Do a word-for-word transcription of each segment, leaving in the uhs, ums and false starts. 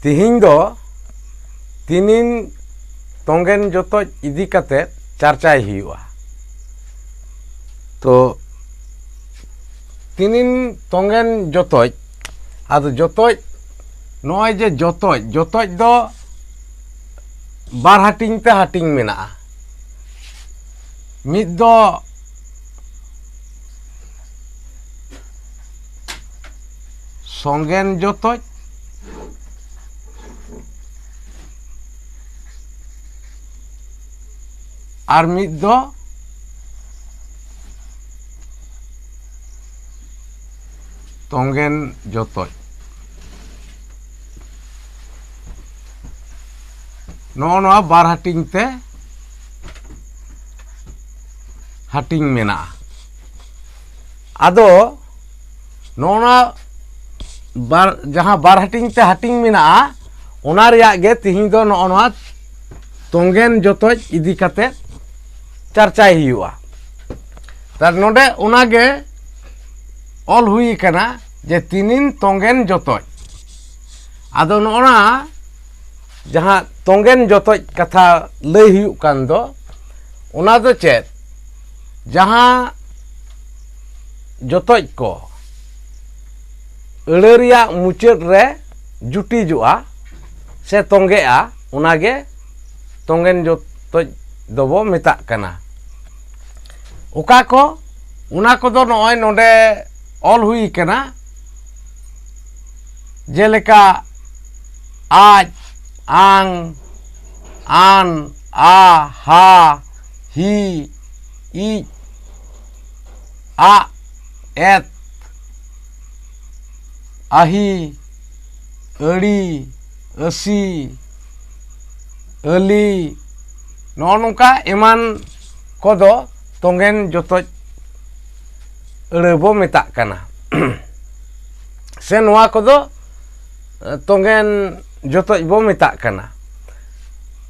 ᱛᱤᱦᱤᱧ ᱫᱚ ᱛᱤᱱᱤᱱ ᱛᱚᱸᱜᱮᱱ ᱡᱚᱛᱚᱡ ᱤᱫᱤ ᱠᱟᱛᱮ ᱪᱟᱨᱪᱟᱭ ᱦᱩᱭᱩᱜᱼᱟ᱾ ᱛᱚ, ᱛᱤᱱᱤᱱ ᱛᱚᱸᱜᱮᱱ ᱡᱚᱛᱚᱡ, ᱟᱫᱚ ᱡᱚᱛᱚᱡ, ᱱᱚᱜᱼᱚᱭ ᱡᱮ ᱡᱚᱛᱚᱡ, ᱡᱚᱛᱚᱡ ᱫᱚ ᱵᱟᱨ ᱦᱟᱹᱴᱤᱧ ᱛᱮ ᱦᱟᱹᱴᱤᱧ ᱢᱮᱱᱟᱜᱼᱟ᱾ ᱢᱤᱫ ᱫᱚ ᱥᱚᱸᱜᱮᱱ ᱡᱚᱛᱚᱡ, ᱟᱨ ᱢᱤᱫ ᱫᱚ ᱛᱚᱸᱜᱮᱱ ᱡᱚᱛᱚᱡ᱾ ᱱᱚᱜᱼᱚ ᱱᱚᱣᱟ ᱵᱟᱨ ᱦᱟᱹᱴᱤᱧ ᱛᱮ ᱦᱟᱹᱴᱤᱧ ᱢᱮᱱᱟᱜᱼᱟ᱾ ᱟᱫᱚ ᱱᱚᱜᱼᱚ ᱱᱚᱣᱟ ᱵᱟᱨ, ᱡᱟᱦᱟᱸ ᱵᱟᱨ ᱦᱟᱹᱴᱤᱧ ᱛᱮ ᱦᱟᱹᱴᱤᱧ ᱢᱮᱱᱟᱜᱼᱟ, ᱚᱱᱟ ᱨᱮᱭᱟᱜ ᱜᱮ ᱛᱤᱦᱤᱧ ᱫᱚ ᱱᱚᱜᱼᱚ ᱱᱚᱣᱟ ᱛᱚᱸᱜᱮᱱ ᱡᱚᱛᱚᱡ ᱤᱫᱤ ᱠᱟᱛᱮ ᱪᱟᱨᱪᱟᱭ ᱦᱩᱭᱩᱜᱼᱟ᱾ ᱛᱟᱦᱞᱮ ᱱᱚᱰᱮ ᱚᱱᱟᱜᱮ ᱚᱞ ᱦᱩᱭ ᱠᱟᱱᱟ ᱡᱮ ᱛᱤᱱᱤᱱ ᱛᱚᱸᱜᱮᱱ ᱡᱚᱛᱚᱡ᱾ ᱟᱫᱚ ᱱᱚᱜᱼᱚ ᱱᱟ ᱡᱟᱦᱟᱸ ᱛᱚᱸᱜᱮᱱ ᱡᱚᱛᱚᱡ ᱠᱟᱛᱷᱟ ᱞᱟᱹᱭ ᱦᱩᱭᱩᱜ ᱠᱟᱱ ᱫᱚ, ᱚᱱᱟ ᱫᱚ ᱪᱮᱫ? ᱡᱟᱦᱟᱸ ᱡᱚᱛᱚᱡ ᱠᱚ ᱟᱹᱲᱟᱹ ᱨᱮᱭᱟᱜ ᱢᱩᱪᱟᱹᱫ ᱨᱮ ᱡᱩᱴᱤᱡᱚᱜᱼᱟ ᱥᱮ ᱛᱚᱸᱜᱮᱜᱼᱟ, ᱚᱱᱟᱜᱮ ᱛᱚᱸᱜᱮᱱ ᱡᱚᱛᱚᱡ ᱫᱚᱵᱚ ᱢᱮᱛᱟᱜ ᱠᱟᱱᱟ᱾ ᱚᱠᱟ ᱠᱚ? ᱚᱱᱟ ᱠᱚᱫᱚ ᱱᱚᱜᱼᱚᱭ ᱱᱚᱰᱮ ᱚᱞ ᱦᱩᱭ ᱠᱟᱱᱟ, ᱡᱮᱞᱮᱠᱟ ᱟᱡ, ᱟᱝ, ᱟᱱ, ᱟ, ᱦᱟ, ᱦᱤ, ᱤᱡ, ᱟᱜ, ᱮᱛ, ᱟᱦᱤ, ᱟᱹᱲᱤ, ᱟᱹᱥᱤ, ᱟᱹᱞᱤ, ᱱᱚᱜᱼᱚ ᱱᱚᱝᱠᱟ ᱮᱢᱟᱱ ᱠᱚᱫᱚ ᱛᱚᱸᱜᱮᱱ ᱡᱚᱛᱚᱡ ᱟᱹᱲᱟᱹ ᱵᱚ ᱢᱮᱛᱟᱜ ᱠᱟᱱᱟ᱾ ᱥᱮ ᱱᱚᱣᱟ ᱠᱚᱫᱚ, ᱮ, ᱛᱚᱸᱜᱮᱱ ᱡᱚᱛᱚᱡ ᱵᱚ ᱢᱮᱛᱟᱜ ᱠᱟᱱᱟ᱾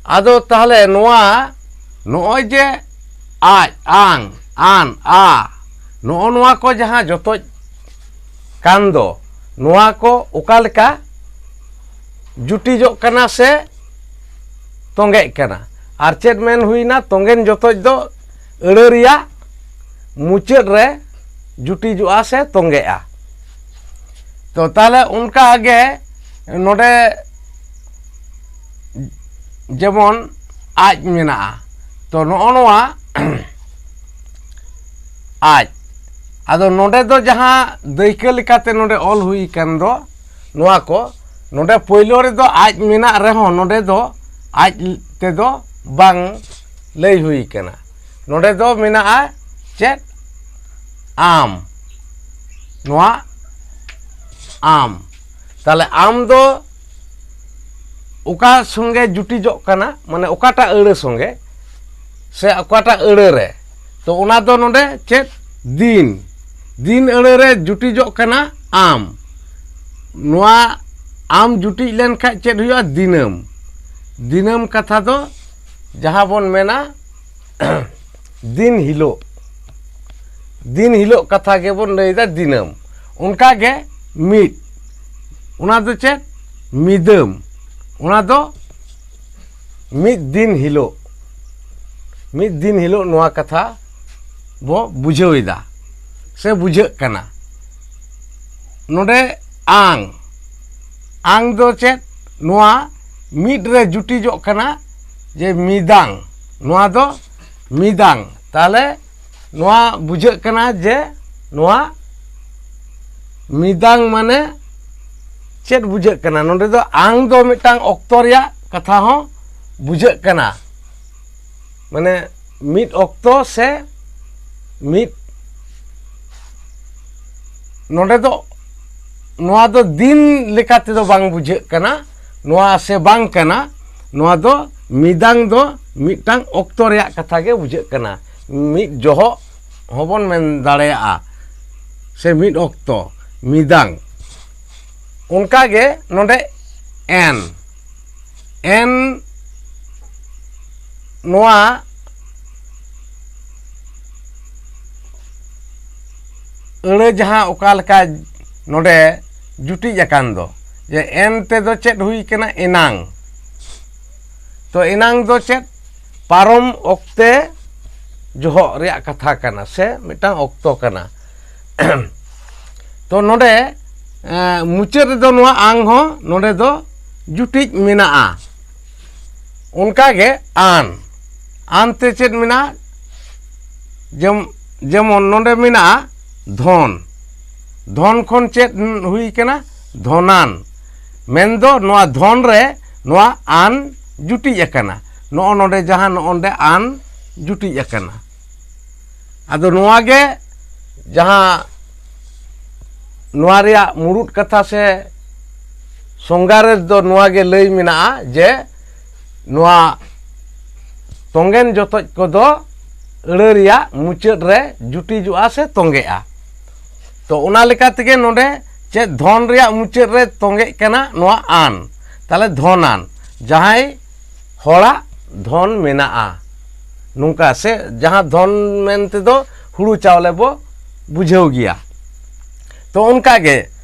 ᱟᱫᱚ ᱛᱟᱦᱞᱮ ᱱᱚᱣᱟ, ᱱᱚᱜᱼᱚᱭ ᱡᱮ ᱟᱡ, ᱟᱝ, ᱟᱱ, ᱟ, ᱱᱚᱜᱼᱚ ᱱᱚᱣᱟ ᱠᱚ ᱡᱟᱦᱟᱸ ᱡᱚᱛᱚᱡ ᱠᱟᱱ ᱫᱚ, ᱱᱚᱣᱟ ᱠᱚ ᱚᱠᱟ ᱞᱮᱠᱟ ᱡᱩᱴᱤᱡᱚᱜ ᱠᱟᱱᱟ ᱥᱮ ᱛᱚᱸᱜᱮᱜ ᱠᱟᱱᱟ᱾ ᱟᱨ ᱪᱮᱫ ᱢᱮᱱ ᱦᱩᱭᱱᱟ? ᱛᱚᱸᱜᱮᱱ ᱡᱚᱛᱚᱡ ᱫᱚ ᱟᱹᱲᱟᱹ ᱨᱮᱭᱟᱜ ᱢᱩᱪᱟᱹᱫ ᱨᱮ ᱡᱩᱴᱤᱡᱚᱜᱼᱟ ᱥᱮ ᱛᱚᱸᱜᱮᱜᱼᱟ᱾ ᱛᱚ ᱛᱟᱦᱞᱮ ᱚᱱᱠᱟ ᱜᱮ ᱱᱚᱰᱮ ᱡᱮᱢᱚᱱ ᱟᱡ ᱢᱮᱱᱟᱜᱼᱟ, ᱛᱚ ᱱᱚᱜᱼᱚ ᱱᱚᱣᱟ ᱟᱡ᱾ ᱟᱫᱚ ᱱᱚᱰᱮ ᱫᱚ ᱡᱟᱦᱟᱸ ᱫᱟᱹᱭᱠᱟᱹ ᱞᱮᱠᱟᱛᱮ ᱱᱚᱰᱮ ᱚᱞ ᱦᱩᱭ ᱟᱠᱟᱱ ᱫᱚ ᱱᱚᱣᱟ ᱠᱚ, ᱱᱚᱰᱮ ᱯᱳᱭᱞᱳ ᱨᱮᱫᱚ ᱟᱡ ᱢᱮᱱᱟᱜ ᱨᱮᱦᱚᱸ ᱱᱚᱰᱮ ᱫᱚ ᱟᱡ ᱛᱮᱫᱚ ᱵᱟᱝ ᱞᱟᱹᱭ ᱦᱩᱭ ᱠᱟᱱᱟ᱾ ᱱᱚᱰᱮ ᱫᱚ ᱢᱮᱱᱟᱜᱼᱟ ᱪᱮᱫ? ᱟᱢ᱾ ᱱᱚᱣᱟ ᱟᱢ᱾ ᱛᱟᱦᱞᱮ ᱟᱢ ᱫᱚ ᱚᱠᱟ ᱥᱚᱸᱜᱮ ᱡᱩᱴᱤᱡᱚᱜ ᱠᱟᱱᱟ, ᱢᱟᱱᱮ ᱚᱠᱟᱴᱟᱜ ᱟᱹᱲᱟᱹ ᱥᱚᱸᱜᱮ ᱥᱮ ᱚᱠᱟᱴᱟᱜ ᱟᱹᱲᱟᱹ ᱨᱮ? ᱛᱚ ᱚᱱᱟ ᱫᱚ ᱱᱚᱰᱮ ᱪᱮᱫ? ᱫᱤᱱ᱾ ᱫᱤᱱ ᱟᱹᱲᱟᱹ ᱨᱮ ᱡᱩᱴᱤᱡᱚᱜ ᱠᱟᱱᱟ ᱟᱢ᱾ ᱱᱚᱣᱟ ᱟᱢ ᱡᱩᱴᱤᱡ ᱞᱮᱱᱠᱷᱟᱱ ᱪᱮᱫ ᱦᱩᱭᱩᱜᱼᱟ? ᱫᱤᱱᱟᱹᱢ᱾ ᱫᱤᱱᱟᱹᱢ ᱠᱟᱛᱷᱟ ᱫᱚ ᱡᱟᱦᱟᱸ ᱵᱚᱱ ᱢᱮᱱᱟ ᱫᱤᱱ ᱦᱤᱞᱳᱜ, ᱫᱤᱱ ᱦᱤᱞᱳᱜ ᱠᱟᱛᱷᱟ ᱜᱮᱵᱚᱱ ᱞᱟᱹᱭᱫᱟ ᱫᱤᱱᱟᱹᱢ᱾ ᱚᱱᱠᱟ ᱜᱮ ᱢᱤᱫ, ᱚᱱᱟ ᱫᱚ ᱪᱮᱫ? ᱢᱤᱫᱟᱹᱢ᱾ ᱚᱱᱟ ᱫᱚ ᱢᱤᱫ ᱫᱤᱱ ᱦᱤᱞᱳᱜ, ᱢᱤᱫ ᱫᱤᱱ ᱦᱤᱞᱳᱜ ᱱᱚᱣᱟ ᱠᱟᱛᱷᱟ ᱵᱚ ᱵᱩᱡᱷᱟᱹᱣ ᱮᱫᱟ ᱥᱮ ᱵᱩᱡᱷᱟᱹᱜ ᱠᱟᱱᱟ᱾ ᱱᱚᱰᱮ ᱟᱝ, ᱟᱝ ᱫᱚ ᱪᱮᱫ? ᱱᱚᱣᱟ ᱢᱤᱫ ᱨᱮ ᱡᱩᱴᱤᱡᱚᱜ ᱠᱟᱱᱟ ᱡᱮ ᱢᱤᱫᱟᱝ, ᱱᱚᱣᱟ ᱫᱚ ᱢᱤᱫᱟᱝ᱾ ᱛᱟᱦᱞᱮ ᱱᱚᱣᱟ ᱵᱩᱡᱷᱟᱹᱜ ᱠᱟᱱᱟ ᱡᱮ ᱱᱚᱣᱟ ᱢᱤᱫᱟᱝ ᱢᱟᱱᱮ ᱪᱮᱫ ᱵᱩᱡᱷᱟᱹᱜ ᱠᱟᱱᱟ? ᱱᱚᱰᱮ ᱫᱚ ᱟᱝ ᱫᱚ ᱢᱤᱫᱴᱟᱝ ᱚᱠᱛᱚ ᱨᱮᱭᱟᱜ ᱠᱟᱛᱷᱟ ᱦᱚᱸ ᱵᱩᱡᱷᱟᱹᱜ ᱠᱟᱱᱟ, ᱢᱟᱱᱮ ᱢᱤᱫ ᱚᱠᱛᱚ ᱥᱮ ᱢᱤᱫ, ᱱᱚᱰᱮ ᱫᱚ ᱱᱚᱣᱟ ᱫᱚ ᱫᱤᱱ ᱞᱮᱠᱟ ᱛᱮᱫᱚ ᱵᱟᱝ ᱵᱩᱡᱷᱟᱹᱜ ᱠᱟᱱᱟ, ᱱᱚᱣᱟ ᱥᱮ ᱵᱟᱝ ᱠᱟᱱᱟ, ᱱᱚᱣᱟ ᱫᱚ ᱢᱤᱫᱟᱝ ᱫᱚ ᱢᱤᱫᱴᱟᱝ ᱚᱠᱛᱚ ᱨᱮᱭᱟᱜ ᱠᱟᱛᱷᱟ ᱜᱮ ᱵᱩᱡᱷᱟᱹᱜ ᱠᱟᱱᱟ, ᱢᱤᱫ ᱡᱚᱦᱚᱜ ᱦᱚᱸᱵᱚᱱ ᱢᱮᱱ ᱫᱟᱲᱮᱭᱟᱜᱼᱟ, ᱥᱮ ᱢᱤᱫ ᱚᱠᱛᱚ ᱢᱤᱫᱟᱝ᱾ ᱚᱱᱠᱟ ᱜᱮ ᱱᱚᱰᱮ ᱮᱱ, ᱮᱱ ᱱᱚᱣᱟ ᱟᱹᱲᱟᱹ ᱡᱟᱦᱟᱸ ᱚᱠᱟ ᱞᱮᱠᱟ ᱱᱚᱰᱮ ᱡᱩᱴᱤᱡ ᱟᱠᱟᱱ ᱫᱚ, ᱡᱮ ᱮᱱ ᱛᱮᱫᱚ ᱪᱮᱫ ᱦᱩᱭ ᱠᱟᱱᱟ? ᱮᱱᱟᱝ᱾ ᱛᱚ ᱮᱱᱟᱝ ᱫᱚ ᱪᱮᱫ? ᱯᱟᱨᱚᱢ ᱚᱠᱛᱮ ᱡᱚᱦᱚᱜ ᱨᱮᱭᱟᱜ ᱠᱟᱛᱷᱟ ᱠᱟᱱᱟ ᱥᱮ ᱢᱤᱫᱴᱟᱝ ᱚᱠᱛᱚ ᱠᱟᱱᱟ᱾ ᱛᱚ ᱱᱚᱰᱮ ᱮᱸ, ᱢᱩᱪᱟᱹᱫ ᱨᱮᱫᱚ ᱱᱚᱣᱟ ᱟᱝ ᱦᱚᱸ ᱱᱚᱰᱮ ᱫᱚ ᱡᱩᱴᱤᱡ ᱢᱮᱱᱟᱜᱼᱟ᱾ ᱚᱱᱠᱟᱜᱮ ᱟᱱ, ᱟᱱ ᱛᱮ ᱪᱮᱫ ᱢᱮᱱᱟᱜᱼᱟ? ᱡᱮᱢ- ᱡᱮᱢᱚᱱ ᱱᱚᱰᱮ ᱢᱮᱱᱟᱜᱼᱟ ᱫᱷᱚᱱ᱾ ᱫᱷᱚᱱ ᱠᱷᱚᱱ ᱪᱮᱫ ᱦᱩᱭ ᱠᱟᱱᱟ? ᱫᱷᱚᱱᱟᱱ᱾ ᱢᱮᱱᱫᱚ ᱱᱚᱣᱟ ᱫᱷᱚᱱ ᱨᱮ ᱱᱚᱣᱟ ᱟᱱ ᱡᱩᱴᱤᱡ ᱟᱠᱟᱱᱟ᱾ ᱱᱚᱜᱼᱚ ᱱᱚᱰᱮ ᱡᱟᱦᱟᱸ ᱱᱚᱜᱼᱚ ᱱᱚᱰᱮ ᱟᱱ ᱡᱩᱴᱤᱡ ᱟᱠᱟᱱᱟ᱾ ᱟᱫᱚ ᱱᱚᱣᱟ ᱜᱮ ᱡᱟᱦᱟᱸ ᱱᱚᱣᱟ ᱨᱮᱭᱟᱜ ᱢᱩᱲᱩᱫ ᱠᱟᱛᱷᱟ ᱥᱮ ᱥᱚᱝᱜᱟᱨᱮᱥ ᱫᱚ ᱱᱚᱣᱟ ᱜᱮ ᱞᱟᱹᱭ ᱢᱮᱱᱟᱜᱼᱟ ᱡᱮ ᱱᱚᱣᱟ ᱛᱚᱸᱜᱮᱱ ᱡᱚᱛᱚᱡ ᱠᱚᱫᱚ ᱟᱹᱲᱟᱹ ᱨᱮᱭᱟᱜ ᱢᱩᱪᱟᱹᱫ ᱨᱮ ᱡᱩᱴᱤᱡᱚᱜᱼᱟ ᱥᱮ ᱛᱚᱸᱜᱮᱜᱼᱟ᱾ ᱛᱚ ᱚᱱᱟ ᱞᱮᱠᱟ ᱛᱮᱜᱮ ᱱᱚᱰᱮ ᱪᱮᱫ ᱫᱷᱚᱱ ᱨᱮᱭᱟᱜ ᱢᱩᱪᱟᱹᱫ ᱨᱮ ᱛᱚᱸᱜᱮᱜ ᱠᱟᱱᱟ ᱱᱚᱣᱟ ᱟᱱ, ᱛᱟᱦᱞᱮ ᱫᱷᱚᱱᱟᱱ, ᱡᱟᱦᱟᱸᱭ ᱦᱚᱲᱟᱜ ᱫᱷᱚᱱ ᱢᱮᱱᱟᱜᱼᱟ᱾ ᱱᱚᱝᱠᱟ ᱥᱮ ᱡᱟᱦᱟᱸ ᱫᱷᱚᱱ ᱢᱮᱱ ᱛᱮᱫᱚ ᱦᱩᱲᱩ ᱪᱟᱣᱞᱮ ᱵᱚ ᱵᱩᱡᱷᱟᱹᱣ ᱜᱮᱭᱟ᱾ ᱛᱚ ᱚᱱᱠᱟ ᱜᱮ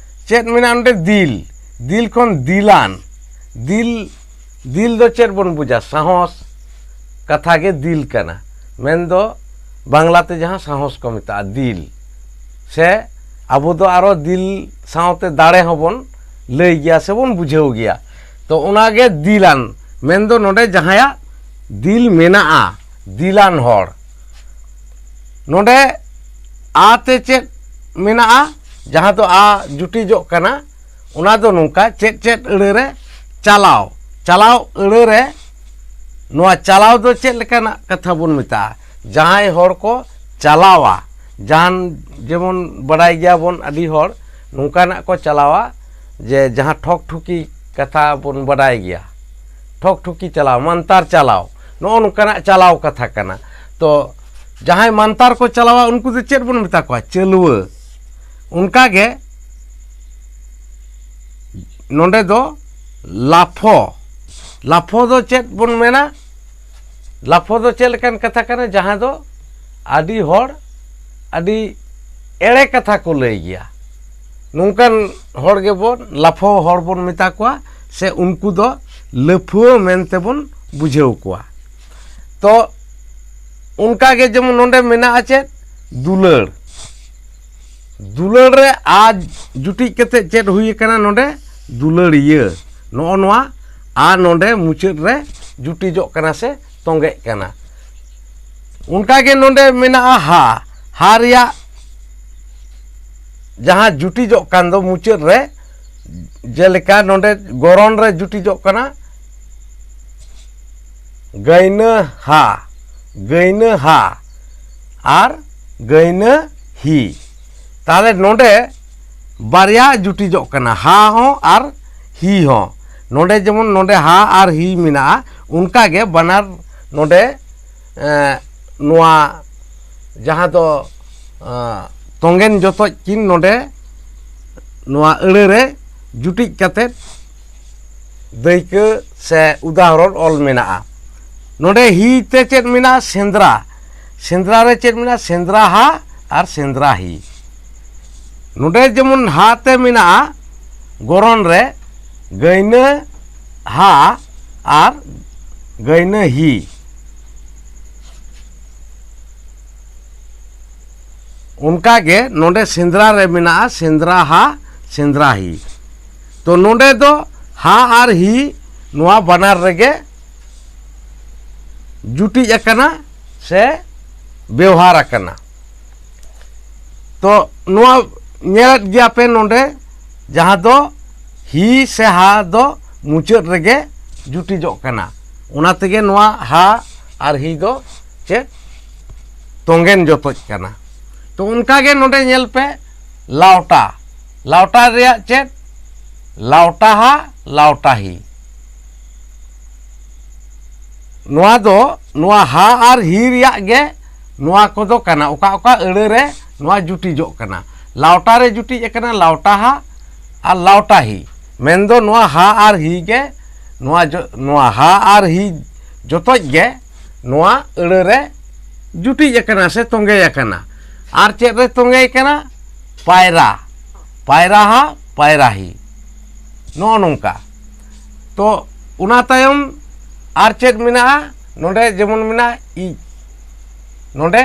ᱪᱮᱫ ᱢᱮᱱᱟᱜᱼᱟ ᱱᱚᱰᱮ? ᱫᱤᱞ᱾ ᱫᱤᱞ ᱠᱷᱚᱱ ᱫᱤᱞᱟᱱ᱾ ᱫᱤᱞ, ᱫᱤᱞ ᱫᱚ ᱪᱮᱫ ᱵᱚᱱ ᱵᱩᱡᱟ? ᱥᱟᱦᱚᱥ ᱠᱟᱛᱷᱟ ᱜᱮ ᱫᱤᱞ ᱠᱟᱱᱟ᱾ ᱢᱮᱱᱫᱚ ᱵᱟᱝᱞᱟᱛᱮ ᱡᱟᱦᱟᱸ ᱥᱟᱦᱚᱥ ᱠᱚ ᱢᱮᱛᱟᱜᱼᱟ, ᱫᱤᱞ᱾ ᱥᱮ ᱟᱵᱚ ᱫᱚ ᱟᱨᱚ ᱫᱤᱞ ᱥᱟᱶᱛᱮ ᱫᱟᱲᱮ ᱦᱚᱸᱵᱚᱱ ᱞᱟᱹᱭ ᱜᱮᱭᱟ ᱥᱮᱵᱚᱱ ᱵᱩᱡᱷᱟᱹᱣ ᱜᱮᱭᱟ᱾ ᱛᱚ ᱚᱱᱟᱜᱮ ᱫᱤᱞᱟᱱ, ᱢᱮᱱᱫᱚ ᱱᱚᱰᱮ ᱡᱟᱦᱟᱸᱭᱟᱜ ᱫᱤᱞ ᱢᱮᱱᱟᱜᱼᱟ, ᱫᱤᱞᱟᱱ ᱦᱚᱲ᱾ ᱱᱚᱰᱮ ᱟ ᱛᱮ ᱪᱮᱫ ᱢᱮᱱᱟᱜᱼᱟ? ᱡᱟᱦᱟᱸ ᱫᱚ ᱟ ᱡᱩᱴᱤᱡᱚᱜ ᱠᱟᱱᱟ, ᱚᱱᱟ ᱫᱚ ᱱᱚᱝᱠᱟ, ᱪᱮᱫ ᱪᱮᱫ ᱟᱹᱲᱟᱹ ᱨᱮ? ᱪᱟᱞᱟᱣ᱾ ᱪᱟᱞᱟᱣ ᱟᱹᱲᱟᱹ ᱨᱮ, ᱱᱚᱣᱟ ᱪᱟᱞᱟᱣ ᱫᱚ ᱪᱮᱫ ᱞᱮᱠᱟᱱᱟᱜ ᱠᱟᱛᱷᱟ ᱵᱚᱱ ᱢᱮᱛᱟᱜᱼᱟ? ᱡᱟᱦᱟᱸᱭ ᱦᱚᱲ ᱠᱚ ᱪᱟᱞᱟᱣᱟ, ᱡᱟᱦᱟᱱ, ᱡᱮᱢᱚᱱ ᱵᱟᱰᱟᱭ ᱜᱮᱭᱟᱵᱚᱱ ᱟᱹᱰᱤ ᱦᱚᱲ ᱱᱚᱝᱠᱟᱱᱟᱜ ᱠᱚ ᱪᱟᱞᱟᱣᱟ ᱡᱮ ᱡᱟᱦᱟᱸ ᱴᱷᱚᱠ ᱴᱷᱩᱠᱤ ᱠᱟᱛᱷᱟ ᱵᱚᱱ ᱵᱟᱰᱟᱭ ᱜᱮᱭᱟ, ᱴᱷᱚᱠ ᱴᱷᱩᱠᱤ ᱪᱟᱞᱟᱣ, ᱢᱟᱱᱛᱟᱨ ᱪᱟᱞᱟᱣ, ᱱᱚᱜᱼᱚ ᱱᱚᱝᱠᱟᱱᱟᱜ ᱪᱟᱞᱟᱣ ᱠᱟᱛᱷᱟ ᱠᱟᱱᱟ᱾ ᱛᱚ ᱡᱟᱦᱟᱸᱭ ᱢᱟᱱᱛᱟᱨ ᱠᱚ ᱪᱟᱞᱟᱣᱟ ᱩᱱᱠᱩ ᱫᱚ ᱪᱮᱫ ᱵᱚᱱ ᱢᱮᱛᱟ ᱠᱚᱣᱟ? ᱪᱟᱹᱞᱣᱟᱹ᱾ ᱚᱱᱠᱟᱜᱮ ᱱᱚᱰᱮ ᱫᱚ ᱞᱟᱯᱷᱚ᱾ ᱞᱟᱯᱷᱚ ᱫᱚ ᱪᱮᱫ ᱵᱚᱱ ᱢᱮᱱᱟ? ᱞᱟᱯᱷᱚ ᱫᱚ ᱪᱮᱫ ᱞᱮᱠᱟᱱ ᱠᱟᱛᱷᱟ ᱠᱟᱱᱟ? ᱡᱟᱦᱟᱸ ᱫᱚ ᱟᱹᱰᱤ ᱦᱚᱲ ᱟᱹᱰᱤ ᱮᱲᱮ ᱠᱟᱛᱷᱟ ᱠᱚ ᱞᱟᱹᱭ ᱜᱮᱭᱟ᱾ ᱱᱚᱝᱠᱟᱱ ᱦᱚᱲ ᱜᱮᱵᱚᱱ, ᱞᱟᱯᱷᱟᱣ ᱦᱚᱲ ᱵᱚᱱ ᱢᱮᱛᱟ ᱠᱚᱣᱟ, ᱥᱮ ᱩᱱᱠᱩ ᱫᱚ ᱞᱟᱹᱯᱷᱩᱣᱟᱹ ᱢᱮᱱᱛᱮ ᱵᱚᱱ ᱵᱩᱡᱷᱟᱹᱣ ᱠᱚᱣᱟ᱾ ᱛᱚ ᱚᱱᱠᱟ ᱜᱮ ᱡᱮᱢᱚᱱ ᱱᱚᱰᱮ ᱢᱮᱱᱟᱜᱼᱟ ᱪᱮᱫ? ᱫᱩᱞᱟᱹᱲ᱾ ᱫᱩᱞᱟᱹᱲ ᱨᱮ ᱟ ᱡᱩᱴᱤᱡ ᱠᱟᱛᱮ ᱪᱮᱫ ᱦᱩᱭ ᱟᱠᱟᱱᱟ ᱱᱚᱰᱮ? ᱫᱩᱞᱟᱹᱲᱤᱭᱟᱹ᱾ ᱱᱚᱜᱼᱚ ᱱᱚᱣᱟ ᱟ ᱱᱚᱰᱮ ᱢᱩᱪᱟᱹᱫ ᱨᱮ ᱡᱩᱴᱤᱡᱚᱜ ᱠᱟᱱᱟ ᱥᱮ ᱛᱚᱸᱜᱮᱜ ᱠᱟᱱᱟ᱾ ᱚᱱᱠᱟ ᱜᱮ ᱱᱚᱰᱮ ᱢᱮᱱᱟᱜᱼᱟ ᱦᱟ᱾ ᱦᱟ ᱨᱮᱭᱟᱜ ᱡᱟᱦᱟᱸ ᱡᱩᱴᱤᱡᱚᱜ ᱠᱟᱱ ᱫᱚ ᱢᱩᱪᱟᱹᱫ ᱨᱮ, ᱡᱮᱞᱮᱠᱟ ᱱᱚᱰᱮ ᱜᱚᱨᱚᱱ ᱨᱮ ᱡᱩᱴᱤᱡᱚᱜ ᱠᱟᱱᱟ ᱜᱟᱹᱭᱱᱟᱹ ᱦᱟ, ᱜᱟᱹᱭᱱᱟᱹ ᱦᱟ ᱟᱨ ᱜᱟᱹᱭᱱᱟᱹ ᱦᱤ᱾ ᱛᱟᱦᱞᱮ ᱱᱚᱰᱮ ᱵᱟᱨᱭᱟ ᱡᱩᱴᱤᱡᱚᱜ ᱠᱟᱱᱟ, ᱦᱟ ᱦᱚᱸ ᱟᱨ ᱦᱤ ᱦᱚᱸ᱾ ᱱᱚᱰᱮ ᱡᱮᱢᱚᱱ ᱱᱚᱰᱮ ᱦᱟ ᱟᱨ ᱦᱤ ᱢᱮᱱᱟᱜᱼᱟ, ᱚᱱᱠᱟ ᱜᱮ ᱵᱟᱱᱟᱨ ᱱᱚᱰᱮ, ᱮᱸ, ᱱᱚᱣᱟ ᱡᱟᱦᱟᱸ ᱫᱚ, ᱮᱸ, ᱛᱚᱸᱜᱮᱱ ᱡᱚᱛᱚᱡ ᱠᱤᱱ ᱱᱚᱰᱮ ᱱᱚᱣᱟ ᱟᱹᱲᱟᱹ ᱨᱮ ᱡᱩᱴᱤᱡ ᱠᱟᱛᱮᱫ ᱫᱟᱹᱭᱠᱟᱹ ᱥᱮ ᱩᱫᱟᱦᱚᱨᱚᱱ ᱚᱞ ᱢᱮᱱᱟᱜᱼᱟ᱾ ᱱᱚᱰᱮ ᱦᱤ ᱛᱮ ᱪᱮᱫ ᱢᱮᱱᱟᱜᱼᱟ? ᱥᱮᱸᱫᱽᱨᱟ᱾ ᱥᱮᱸᱫᱽᱨᱟ ᱨᱮ ᱪᱮᱫ ᱢᱮᱱᱟᱜᱼᱟ? ᱥᱮᱸᱫᱽᱨᱟ ᱦᱟ ᱟᱨ ᱥᱮᱸᱫᱽᱨᱟ ᱦᱤ᱾ ᱱᱚᱰᱮ ᱡᱮᱢᱚᱱ ᱦᱟ ᱛᱮ ᱢᱮᱱᱟᱜᱼᱟ ᱜᱚᱨᱚᱱ ᱨᱮ ᱜᱟᱹᱭᱱᱟᱹ ᱦᱟ ᱟᱨ ᱜᱟᱹᱭᱱᱟᱹ ᱦᱤ᱾ ᱚᱱᱠᱟ ᱜᱮ ᱱᱚᱰᱮ ᱥᱮᱸᱫᱽᱨᱟ ᱨᱮ ᱢᱮᱱᱟᱜᱼᱟ ᱥᱮᱸᱫᱽᱨᱟ ᱦᱟ, ᱥᱮᱸᱫᱽᱨᱟ ᱦᱤ᱾ ᱛᱚ ᱱᱚᱰᱮ ᱫᱚ ᱦᱟ ᱟᱨ ᱦᱤ ᱱᱚᱣᱟ ᱵᱟᱱᱟᱨ ᱨᱮᱜᱮ ᱡᱩᱴᱤᱡ ᱟᱠᱟᱱᱟ ᱥᱮ ᱵᱮᱣᱦᱟᱨ ᱟᱠᱟᱱᱟ᱾ ᱛᱚ ᱱᱚᱣᱟ ᱧᱮᱞᱮᱫ ᱜᱮᱭᱟ ᱯᱮ ᱱᱚᱰᱮ ᱡᱟᱦᱟᱸ ᱫᱚ ᱦᱤ ᱥᱮ ᱦᱟ ᱫᱚ ᱢᱩᱪᱟᱹᱫ ᱨᱮᱜᱮ ᱡᱩᱴᱤᱡᱚᱜ ᱠᱟᱱᱟ, ᱚᱱᱟ ᱛᱮᱜᱮ ᱱᱚᱣᱟ ᱦᱟ ᱟᱨ ᱦᱤ ᱫᱚ ᱪᱮᱫ? ᱛᱚᱸᱜᱮᱱ ᱡᱚᱛᱚᱡ ᱠᱟᱱᱟ᱾ ᱛᱚ ᱚᱱᱠᱟ ᱜᱮ ᱱᱚᱰᱮ ᱧᱮᱞ ᱯᱮ ᱞᱟᱣᱴᱟ, ᱞᱟᱣᱴᱟ ᱨᱮᱭᱟᱜ ᱪᱮᱫ? ᱞᱟᱣᱴᱟ ᱦᱟ, ᱞᱟᱣᱴᱟ ᱦᱤ᱾ ᱱᱚᱣᱟ ᱫᱚ ᱱᱚᱣᱟ ᱦᱟ ᱟᱨ ᱦᱤ ᱨᱮᱭᱟᱜ ᱜᱮ ᱱᱚᱣᱟ ᱠᱚᱫᱚ ᱠᱟᱱᱟ, ᱚᱠᱟ ᱚᱠᱟ ᱟᱹᱲᱟᱹ ᱨᱮ ᱱᱚᱣᱟ ᱡᱩᱴᱤᱡᱚᱜ ᱠᱟᱱᱟ᱾ ᱞᱟᱣᱴᱟ ᱨᱮ ᱡᱩᱴᱤᱡ ᱟᱠᱟᱱᱟ ᱞᱟᱣᱴᱟ ᱦᱟ ᱟᱨ ᱞᱟᱣᱴᱟ ᱦᱤ᱾ ᱢᱮᱱᱫᱚ ᱱᱚᱣᱟ ᱦᱟ ᱟᱨ ᱦᱤ ᱜᱮ ᱱᱚᱣᱟ ᱡᱚ-, ᱱᱚᱣᱟ ᱦᱟ ᱟᱨ ᱦᱤ ᱡᱚᱛᱚᱡ ᱜᱮ ᱱᱚᱣᱟ ᱟᱹᱲᱟᱹ ᱨᱮ ᱡᱩᱴᱤᱡ ᱟᱠᱟᱱᱟ ᱥᱮ ᱛᱚᱸᱜᱮ ᱟᱠᱟᱱᱟ᱾ ᱟᱨ ᱪᱮᱫ ᱨᱮ ᱛᱚᱸᱜᱮ ᱟᱠᱟᱱᱟ? ᱯᱟᱭᱨᱟ᱾ ᱯᱟᱭᱨᱟᱦᱟ, ᱯᱟᱭᱨᱟᱦᱤ, ᱱᱚᱜᱼᱚ ᱱᱚᱝᱠᱟ᱾ ᱛᱚ ᱚᱱᱟ ᱛᱟᱭᱚᱢ ᱟᱨ ᱪᱮᱫ ᱢᱮᱱᱟᱜᱼᱟ? ᱱᱚᱰᱮ ᱡᱮᱢᱚᱱ ᱢᱮᱱᱟᱜᱼᱟ ᱤᱡ, ᱱᱚᱰᱮ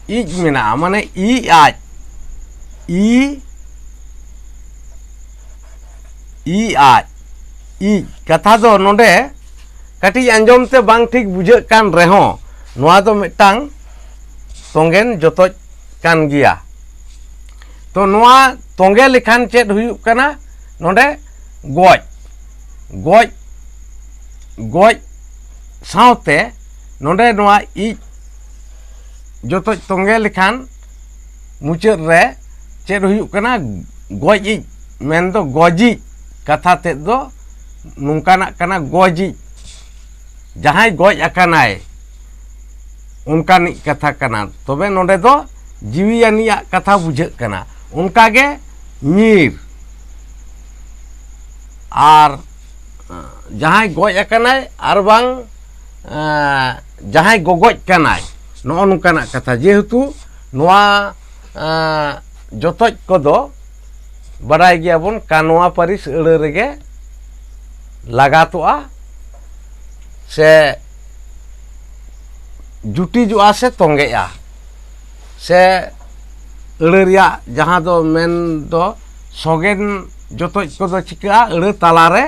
ᱤᱡ ᱢᱮᱱᱟᱜᱼᱟ, ᱢᱟᱱᱮ ᱤ ᱟᱡ, ᱤ, ᱤ ᱟᱡ, ᱤᱡ᱾ ᱠᱟᱛᱷᱟ ᱫᱚ ᱱᱚᱰᱮ ᱠᱟᱹᱴᱤᱡ ᱟᱸᱡᱚᱢ ᱛᱮ ᱵᱟᱝ ᱴᱷᱤᱠ ᱵᱩᱡᱷᱟᱹᱜ ᱠᱟᱱ ᱨᱮᱦᱚᱸ, ᱱᱚᱣᱟ ᱫᱚ ᱢᱤᱫᱴᱟᱝ ᱛᱚᱸᱜᱮᱱ ᱡᱚᱛᱚᱡ ᱠᱟᱱ ᱜᱮᱭᱟ᱾ ᱛᱚ ᱱᱚᱣᱟ ᱛᱚᱸᱜᱮ ᱞᱮᱠᱷᱟᱱ ᱪᱮᱫ ᱦᱩᱭᱩᱜ ᱠᱟᱱᱟ? ᱱᱚᱰᱮ ᱜᱚᱡ, ᱜᱚᱡ, ᱜᱚᱡ ᱥᱟᱶᱛᱮ ᱱᱚᱰᱮ ᱱᱚᱣᱟ ᱤᱡ ᱡᱚᱛᱚᱡ ᱛᱚᱸᱜᱮ ᱞᱮᱠᱷᱟᱱ ᱢᱩᱪᱟᱹᱫ ᱨᱮ ᱪᱮᱫ ᱦᱩᱭᱩᱜ ᱠᱟᱱᱟ? ᱜᱚᱡ ᱤᱡ, ᱢᱮᱱᱫᱚ ᱜᱚᱡᱤᱡ᱾ ᱠᱟᱛᱷᱟ ᱛᱮᱫ ᱫᱚ ᱱᱚᱝᱠᱟᱱᱟᱜ ᱠᱟᱱᱟ, ᱜᱚᱡᱤᱡ, ᱡᱟᱦᱟᱸᱭ ᱜᱚᱡ ᱟᱠᱟᱱᱟᱭ, ᱚᱱᱠᱟᱱᱤᱡ ᱠᱟᱛᱷᱟ ᱠᱟᱱᱟ᱾ ᱛᱚᱵᱮ ᱱᱚᱰᱮ ᱫᱚ ᱡᱤᱣᱤᱭᱟᱱᱤᱡᱟᱜ ᱠᱟᱛᱷᱟ ᱵᱩᱡᱷᱟᱹᱜ ᱠᱟᱱᱟ᱾ ᱚᱱᱠᱟᱜᱮ ᱧᱤᱨ, ᱟᱨ ᱡᱟᱦᱟᱸᱭ ᱜᱚᱡ ᱟᱠᱟᱱᱟᱭ ᱟᱨ ᱵᱟᱝ ᱡᱟᱦᱟᱸᱭ ᱜᱚᱜᱚᱡ ᱠᱟᱱᱟᱭ, ᱱᱚᱜᱼᱚ ᱱᱚᱝᱠᱟᱱᱟᱜ ᱠᱟᱛᱷᱟ᱾ ᱡᱮᱦᱮᱛᱩ ᱱᱚᱣᱟ ᱡᱚᱛᱚᱡ ᱠᱚᱫᱚ ᱵᱟᱰᱟᱭ ᱜᱮᱭᱟᱵᱚᱱ ᱠᱟᱱᱣᱟ ᱯᱟᱹᱨᱤᱥ ᱟᱹᱲᱟᱹ ᱨᱮᱜᱮ ᱞᱟᱜᱟᱛᱚᱜᱼᱟ ᱥᱮ ᱡᱩᱴᱤᱡᱚᱜᱼᱟ ᱥᱮ ᱛᱚᱸᱜᱮᱜᱼᱟ ᱥᱮ ᱟᱹᱲᱟᱹ ᱨᱮᱭᱟᱜ ᱡᱟᱦᱟᱸ ᱫᱚ ᱢᱮᱱ ᱫᱚ ᱥᱚᱜᱮᱱ ᱡᱚᱛᱚᱡ ᱠᱚᱫᱚ ᱪᱤᱠᱟᱹᱜᱼᱟ? ᱟᱹᱲᱟᱹ ᱛᱟᱞᱟᱨᱮ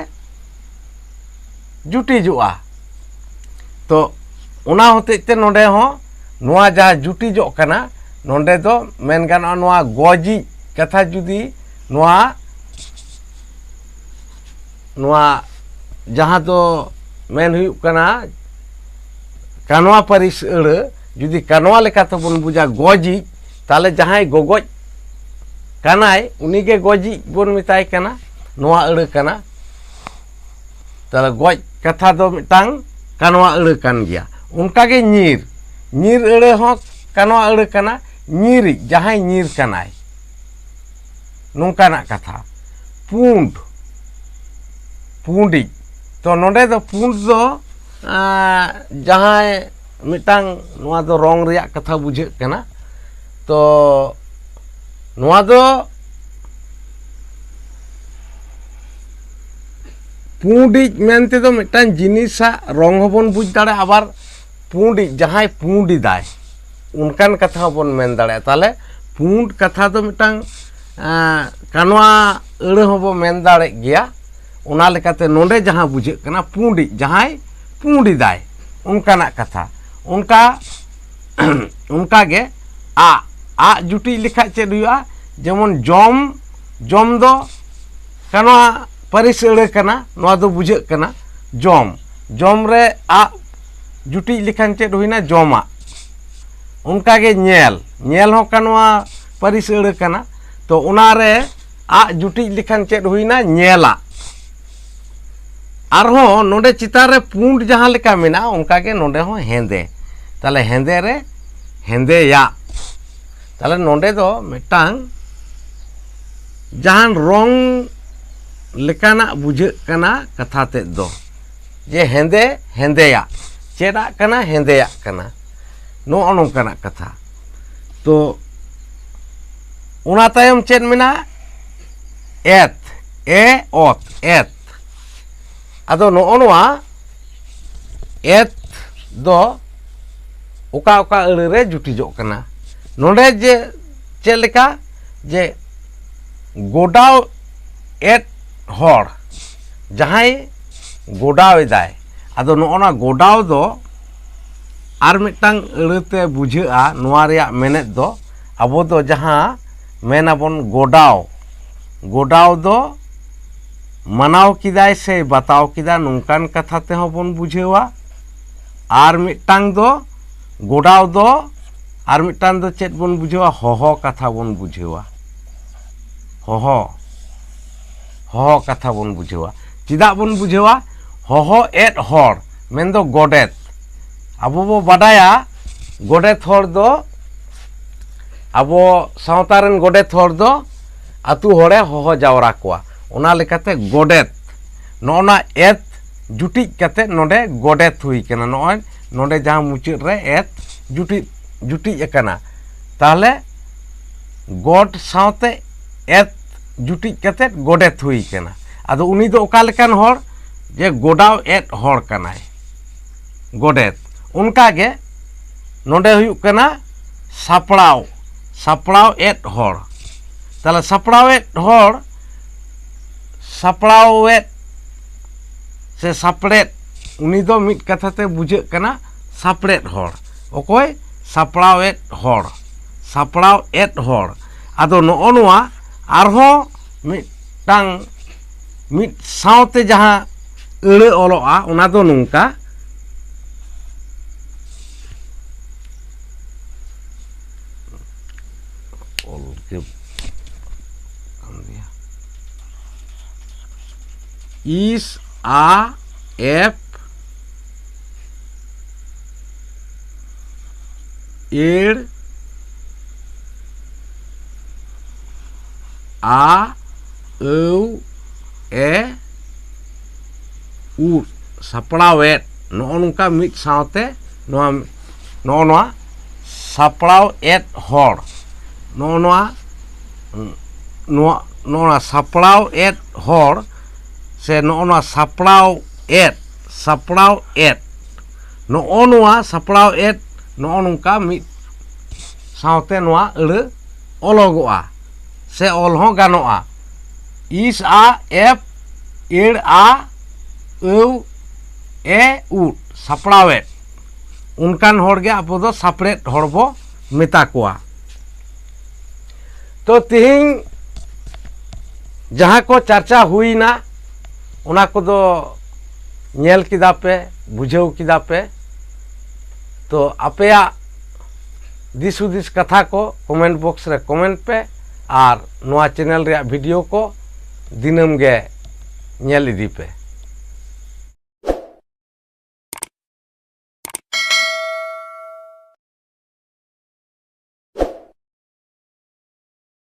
ᱡᱩᱴᱤᱡᱚᱜᱼᱟ᱾ ᱛᱚ ᱚᱱᱟ ᱦᱚᱛᱮᱡ ᱛᱮ ᱱᱚᱰᱮ ᱦᱚᱸ ᱱᱚᱣᱟ ᱡᱟᱦᱟᱸ ᱡᱩᱴᱤᱡᱚᱜ ᱠᱟᱱᱟ, ᱱᱚᱰᱮ ᱫᱚ ᱢᱮᱱ ᱜᱟᱱᱚᱜᱼᱟ ᱱᱚᱣᱟ ᱜᱚᱡᱤᱡ ᱠᱟᱛᱷᱟ ᱡᱩᱫᱤ ᱱᱚᱣᱟ, ᱱᱚᱣᱟ ᱡᱟᱦᱟᱸ ᱫᱚ ᱢᱮᱱ ᱦᱩᱭᱩᱜ ᱠᱟᱱᱟ ᱠᱟᱱᱣᱟ ᱯᱟᱹᱨᱤᱥ ᱟᱹᱲᱟᱹ, ᱡᱩᱫᱤ ᱠᱟᱱᱣᱟ ᱞᱮᱠᱟ ᱛᱮᱵᱚᱱ ᱵᱩᱡᱟ ᱜᱚᱡᱤᱡ, ᱛᱟᱦᱚᱞᱮ ᱡᱟᱦᱟᱸᱭ ᱜᱚᱜᱚᱡ ᱠᱟᱱᱟᱭ ᱩᱱᱤᱜᱮ ᱜᱚᱡᱤᱡ ᱵᱚᱱ ᱢᱮᱛᱟᱭ ᱠᱟᱱᱟ, ᱱᱚᱣᱟ ᱟᱹᱲᱟᱹ ᱠᱟᱱᱟ᱾ ᱛᱟᱦᱚᱞᱮ ᱜᱚᱡ ᱠᱟᱛᱷᱟ ᱫᱚ ᱢᱤᱫᱴᱟᱝ ᱠᱟᱱᱣᱟ ᱟᱹᱲᱟᱹ ᱠᱟᱱ ᱜᱮᱭᱟ᱾ ᱚᱱᱠᱟᱜᱮ ᱧᱤᱨ, ᱧᱤᱨ ᱟᱹᱲᱟᱹ ᱦᱚᱸ ᱠᱟᱱᱣᱟ ᱟᱹᱲᱟᱹ ᱠᱟᱱᱟ, ᱧᱤᱨᱤᱡ, ᱡᱟᱦᱟᱸᱭ ᱧᱤᱨ ᱠᱟᱱᱟᱭ, ᱱᱚᱝᱠᱟᱱᱟᱜ ᱠᱟᱛᱷᱟ᱾ ᱯᱩᱸᱰ, ᱯᱩᱸᱰᱤᱡ᱾ ᱛᱚ ᱱᱚᱰᱮ ᱫᱚ ᱯᱩᱸᱰ ᱫᱚ ᱟᱸ, ᱡᱟᱦᱟᱸᱭ ᱢᱤᱫᱴᱟᱝ, ᱱᱚᱣᱟ ᱫᱚ ᱨᱚᱝ ᱨᱮᱭᱟᱜ ᱠᱟᱛᱷᱟ ᱵᱩᱡᱷᱟᱹᱜ ᱠᱟᱱᱟ᱾ ᱛᱚ ᱱᱚᱣᱟ ᱫᱚ ᱯᱩᱸᱰᱤᱡ ᱢᱮᱱᱛᱮ ᱫᱚ ᱢᱤᱫᱴᱟᱝ ᱡᱤᱱᱤᱥᱟᱜ ᱨᱚᱝ ᱦᱚᱸᱵᱚᱱ ᱵᱩᱡᱽ ᱫᱟᱲᱮᱭᱟᱜᱼᱟ, ᱟᱵᱟᱨ ᱯᱩᱸᱰᱤᱡ, ᱡᱟᱦᱟᱸᱭ ᱯᱩᱸᱰ ᱮᱫᱟᱭ, ᱚᱱᱠᱟᱱ ᱠᱟᱛᱷᱟ ᱦᱚᱸᱵᱚᱱ ᱢᱮᱱ ᱫᱟᱲᱮᱭᱟᱜᱼᱟ᱾ ᱛᱟᱦᱚᱞᱮ ᱯᱩᱸᱰ ᱠᱟᱛᱷᱟ ᱫᱚ ᱢᱤᱫᱴᱟᱝ, ᱮᱸ, ᱠᱟᱱᱣᱟ ᱟᱹᱲᱟᱹ ᱦᱚᱸᱵᱚ ᱢᱮᱱ ᱫᱟᱲᱮᱜ ᱜᱮᱭᱟ᱾ ᱚᱱᱟ ᱞᱮᱠᱟᱛᱮ ᱱᱚᱰᱮ ᱡᱟᱦᱟᱸ ᱵᱩᱡᱷᱟᱹᱜ ᱠᱟᱱᱟ, ᱯᱩᱸᱰᱤᱡ, ᱡᱟᱦᱟᱸᱭ ᱯᱩᱸᱰ ᱮᱫᱟᱭ, ᱚᱱᱠᱟᱱᱟᱜ ᱠᱟᱛᱷᱟ᱾ ᱚᱱᱠᱟ ᱚᱱᱠᱟᱜᱮ ᱟᱜ, ᱟᱜ ᱡᱩᱴᱤᱡ ᱞᱮᱠᱷᱟᱡ ᱪᱮᱫ ᱦᱩᱭᱩᱜᱼᱟ? ᱡᱮᱢᱚᱱ ᱡᱚᱢ, ᱡᱚᱢ ᱫᱚ ᱠᱟᱱᱣᱟ ᱯᱟᱹᱨᱤᱥ ᱟᱹᱲᱟᱹ ᱠᱟᱱᱟ, ᱱᱚᱣᱟ ᱫᱚ ᱵᱩᱡᱷᱟᱹᱜ ᱠᱟᱱᱟ ᱡᱚᱢ᱾ ᱡᱚᱢ ᱨᱮ ᱟᱜ ᱡᱩᱴᱤᱡ ᱞᱮᱠᱷᱟᱱ ᱪᱮᱫ ᱦᱩᱭᱱᱟ? ᱡᱚᱢᱟᱜ᱾ ᱚᱱᱠᱟᱜᱮ ᱧᱮᱞ, ᱧᱮᱞ ᱦᱚᱸ ᱠᱟᱱᱣᱟ ᱯᱟᱹᱨᱤᱥ ᱟᱹᱲᱟᱹ ᱠᱟᱱᱟ᱾ ᱛᱚ, ᱚᱱᱟᱨᱮ ᱟᱜ ᱡᱩᱴᱤᱡ ᱞᱮᱠᱷᱟᱱ ᱪᱮᱫ ᱦᱩᱭᱱᱟ? ᱧᱮᱞᱟᱜ᱾ ᱟᱨᱦᱚᱸ ᱱᱚᱰᱮ ᱪᱮᱛᱟᱱ ᱨᱮ ᱯᱩᱸᱰ ᱡᱟᱦᱟᱸ ᱞᱮᱠᱟ ᱢᱮᱱᱟᱜᱼᱟ, ᱚᱱᱠᱟᱜᱮ ᱱᱚᱰᱮ ᱦᱚᱸ ᱦᱮᱸᱫᱮ᱾ ᱛᱟᱦᱞᱮ ᱦᱮᱸᱫᱮ ᱨᱮ ᱦᱮᱸᱫᱮᱭᱟᱜ᱾ ᱛᱟᱦᱞᱮ ᱱᱚᱰᱮ ᱫᱚ ᱢᱤᱫᱴᱟᱝ ᱡᱟᱦᱟᱱ ᱨᱚᱝ ᱞᱮᱠᱟᱱᱟᱜ ᱵᱩᱡᱷᱟᱹᱜ ᱠᱟᱱᱟ ᱠᱟᱛᱷᱟ ᱛᱮᱫ ᱫᱚ, ᱡᱮ ᱦᱮᱸᱫᱮ ᱦᱮᱸᱫᱮᱭᱟᱜ, ᱪᱮᱫᱟᱜ ᱠᱟᱱᱟ? ᱦᱮᱸᱫᱮᱭᱟᱜ ᱠᱟᱱᱟ, ᱱᱚᱜᱼᱚ ᱱᱚᱝᱠᱟᱱᱟᱜ ᱠᱟᱛᱷᱟ᱾ ᱛᱚ, ᱚᱱᱟ ᱛᱟᱭᱚᱢ ᱪᱮᱫ ᱢᱮᱱᱟᱜᱼᱟ? ᱮᱛ, ᱮ ᱚᱛ, ᱮᱛ᱾ ᱟᱫᱚ ᱱᱚᱜᱼᱚ ᱱᱚᱣᱟ ᱮᱛ ᱫᱚ ᱚᱠᱟ ᱚᱠᱟ ᱟᱹᱲᱟᱹ ᱨᱮ ᱡᱩᱴᱤᱡᱚᱜ ᱠᱟᱱᱟ? ᱱᱚᱰᱮ ᱡᱮ ᱪᱮᱫ ᱞᱮᱠᱟ, ᱡᱮ ᱜᱚᱰᱟᱣ ᱮᱫ ᱦᱚᱲ, ᱡᱟᱦᱟᱸᱭ ᱜᱚᱰᱟᱣ ᱮᱫᱟᱭ, ᱟᱫᱚ ᱱᱚᱜᱼᱚ ᱱᱟ ᱜᱚᱰᱟᱣ ᱫᱚ ᱟᱨ ᱢᱤᱫᱴᱟᱝ ᱟᱹᱲᱟᱹᱛᱮ ᱵᱩᱡᱷᱟᱹᱜᱼᱟ᱾ ᱱᱚᱣᱟ ᱨᱮᱭᱟᱜ ᱢᱮᱱᱮᱫ ᱫᱚ, ᱟᱵᱚ ᱫᱚ ᱡᱟᱦᱟᱸ ᱢᱮᱱᱟᱵᱚᱱ ᱜᱚᱰᱟᱣ, ᱜᱚᱰᱟᱣ ᱫᱚ ᱢᱟᱱᱟᱣ ᱠᱮᱫᱟᱭ ᱥᱮ ᱵᱟᱛᱟᱣ ᱠᱮᱫᱟ, ᱱᱚᱝᱠᱟᱱ ᱠᱟᱛᱷᱟ ᱛᱮᱦᱚᱸ ᱵᱚᱱ ᱵᱩᱡᱷᱟᱹᱣᱟ᱾ ᱟᱨ ᱢᱤᱫᱴᱟᱝ ᱫᱚ, ᱜᱚᱰᱟᱣ ᱫᱚ, ᱟᱨ ᱢᱤᱫᱴᱟᱝ ᱫᱚ ᱪᱮᱫ ᱵᱚᱱ ᱵᱩᱡᱷᱟᱹᱣᱟ? ᱦᱚᱦᱚ ᱠᱟᱛᱷᱟ ᱵᱚᱱ ᱵᱩᱡᱷᱟᱹᱣᱟ᱾ ᱦᱚᱦᱚ, ᱦᱚᱦᱚ ᱠᱟᱛᱷᱟ ᱵᱚᱱ ᱵᱩᱡᱷᱟᱹᱣᱟ᱾ ᱪᱮᱫᱟᱜ ᱵᱚᱱ ᱵᱩᱡᱷᱟᱹᱣᱟ? ᱦᱚᱦᱚ ᱮᱫ ᱦᱚᱲ ᱢᱮᱱᱫᱚ ᱜᱚᱰᱮᱛ᱾ ᱟᱵᱚ ᱵᱚ ᱵᱟᱰᱟᱭᱟ, ᱜᱚᱰᱮᱛ ᱦᱚᱲ ᱫᱚ, ᱟᱵᱚ ᱥᱟᱶᱛᱟ ᱨᱮᱱ ᱜᱚᱰᱮᱛ ᱦᱚᱲ ᱫᱚ ᱟᱹᱛᱩ ᱦᱚᱲᱮ ᱦᱚᱦᱚ ᱡᱟᱣᱨᱟ ᱠᱚᱣᱟ᱾ ᱚᱱᱟ ᱞᱮᱠᱟᱛᱮ ᱜᱚᱰᱮᱛ, ᱱᱚᱜᱼᱚ ᱱᱟ ᱮᱛ ᱡᱩᱴᱤᱡ ᱠᱟᱛᱮ ᱱᱚᱰᱮ ᱜᱚᱰᱮᱛ ᱦᱩᱭ ᱠᱟᱱᱟ᱾ ᱱᱚᱜᱼᱚᱭ ᱱᱚᱰᱮ ᱡᱟᱦᱟᱸ ᱢᱩᱪᱟᱹᱫ ᱨᱮ ᱮᱛ ᱡᱩᱴᱤᱡ, ᱡᱩᱴᱤᱡ ᱟᱠᱟᱱᱟ, ᱛᱟᱦᱚᱞᱮ ᱜᱚᱰ ᱥᱟᱶᱛᱮ ᱮᱛ ᱡᱩᱴᱤᱡ ᱠᱟᱛᱮ ᱜᱚᱰᱮᱛ ᱦᱩᱭ ᱠᱟᱱᱟ᱾ ᱟᱫᱚ ᱩᱱᱤ ᱫᱚ ᱚᱠᱟ ᱞᱮᱠᱟᱱ ᱦᱚᱲ? ᱡᱮ ᱜᱚᱰᱟᱣ ᱮᱫ ᱦᱚᱲ ᱠᱟᱱᱟᱭ, ᱜᱚᱰᱮᱛ᱾ ᱚᱱᱠᱟᱜᱮ ᱱᱚᱰᱮ ᱦᱩᱭᱩᱜ ᱠᱟᱱᱟ ᱥᱟᱯᱲᱟᱣ, ᱥᱟᱯᱲᱟᱣ ᱮᱫ ᱦᱚᱲ᱾ ᱛᱟᱦᱚᱞᱮ ᱥᱟᱯᱲᱟᱣᱮᱫ ᱦᱚᱲ, ᱥᱟᱯᱲᱟᱣᱮᱫ ᱥᱮ ᱥᱟᱯᱲᱮᱫ, ᱩᱱᱤ ᱫᱚ ᱢᱤᱫ ᱠᱟᱛᱷᱟ ᱛᱮ ᱵᱩᱡᱷᱟᱹᱜ ᱠᱟᱱᱟ ᱥᱟᱯᱲᱮᱫ ᱦᱚᱲ᱾ ᱚᱠᱚᱭ? ᱥᱟᱯᱲᱟᱣᱮᱫ ᱦᱚᱲ, ᱥᱟᱯᱲᱟᱣᱮᱫ ᱦᱚᱲ᱾ ᱟᱫᱚ ᱱᱚᱜᱼᱚ ᱱᱚᱣᱟ ᱟᱨᱦᱚᱸ ᱢᱤᱫᱴᱟᱝ, ᱢᱤᱫ ᱥᱟᱶᱛᱮ ᱡᱟᱦᱟᱸ ᱟᱹᱲᱟᱹ ᱚᱞᱚᱜᱼᱟ, ᱚᱱᱟ ᱫᱚ ᱱᱚᱝᱠᱟ, ᱚᱞ ᱜᱮ ᱠᱟᱱ ᱜᱮᱭᱟ᱾ ᱤᱥ ᱟ ᱮᱯ ᱮᱲ ᱟ ᱟᱹᱣ ᱮ ᱩᱫ, ᱥᱟᱯᱲᱟᱣᱮᱫ᱾ ᱱᱚᱜᱼᱚ ᱱᱚᱝᱠᱟ ᱢᱤᱫ ᱥᱟᱶᱛᱮ ᱱᱚᱣᱟ, ᱱᱚᱜᱼᱚ ᱱᱚᱣᱟ ᱥᱟᱯᱲᱟᱣᱮᱫ ᱦᱚᱲ, ᱱᱚᱜᱼᱚ ᱱᱚᱣᱟ, ᱱᱚᱣᱟ, ᱱᱚᱜᱼᱚ ᱱᱚᱣᱟ ᱥᱟᱯᱲᱟᱣᱮᱫ ᱦᱚᱲ ᱥᱮ ᱱᱚᱜᱼᱚ ᱱᱚᱣᱟ ᱥᱟᱯᱲᱟᱣᱮᱫ, ᱥᱟᱯᱲᱟᱣᱮᱫ, ᱱᱚᱜᱼᱚ ᱱᱚᱣᱟ ᱥᱟᱯᱲᱟᱣᱮᱫ, ᱱᱚᱜᱼᱚ ᱱᱚᱝᱠᱟ ᱢᱤᱫ ᱥᱟᱶᱛᱮ ᱱᱚᱣᱟ ᱟᱹᱲᱟᱹ ᱚᱞᱚᱜᱚᱜᱼᱟ ᱥᱮ ᱚᱞ ᱦᱚᱸ ᱜᱟᱱᱚᱜᱼᱟ᱾ ᱤᱥ ᱟ ᱮᱯ ᱮᱲ ᱟ ᱟᱹᱣ ᱮ ᱩᱫ, ᱥᱟᱯᱲᱟᱣᱮᱫ᱾ ᱚᱱᱠᱟᱱ ᱦᱚᱲ ᱜᱮ ᱟᱵᱚ ᱫᱚ ᱥᱟᱯᱲᱮᱫ ᱦᱚᱲ ᱵᱚ ᱢᱮᱛᱟ ᱠᱚᱣᱟ᱾ ᱛᱚ ᱛᱮᱦᱮᱧ ᱡᱟᱦᱟᱸ ᱠᱚ ᱪᱟᱨᱪᱟ ᱦᱩᱭᱱᱟ, ᱚᱱᱟ ᱠᱚᱫᱚ ᱧᱮᱞ ᱠᱮᱫᱟ ᱯᱮ, ᱵᱩᱡᱷᱟᱹᱣ ᱠᱮᱫᱟ ᱯᱮ᱾ ᱛᱚ ᱟᱯᱮᱭᱟᱜ ᱫᱤᱥ ᱦᱩᱫᱤᱥ ᱠᱟᱛᱷᱟ ᱠᱚ comment box ᱨᱮ comment ᱯᱮ ᱟᱨ ᱱᱚᱣᱟ channel ᱨᱮᱭᱟᱜ video ᱠᱚ ᱫᱤᱱᱟᱹᱢ ᱜᱮ ᱧᱮᱞ ᱤᱫᱤ ᱯᱮ᱾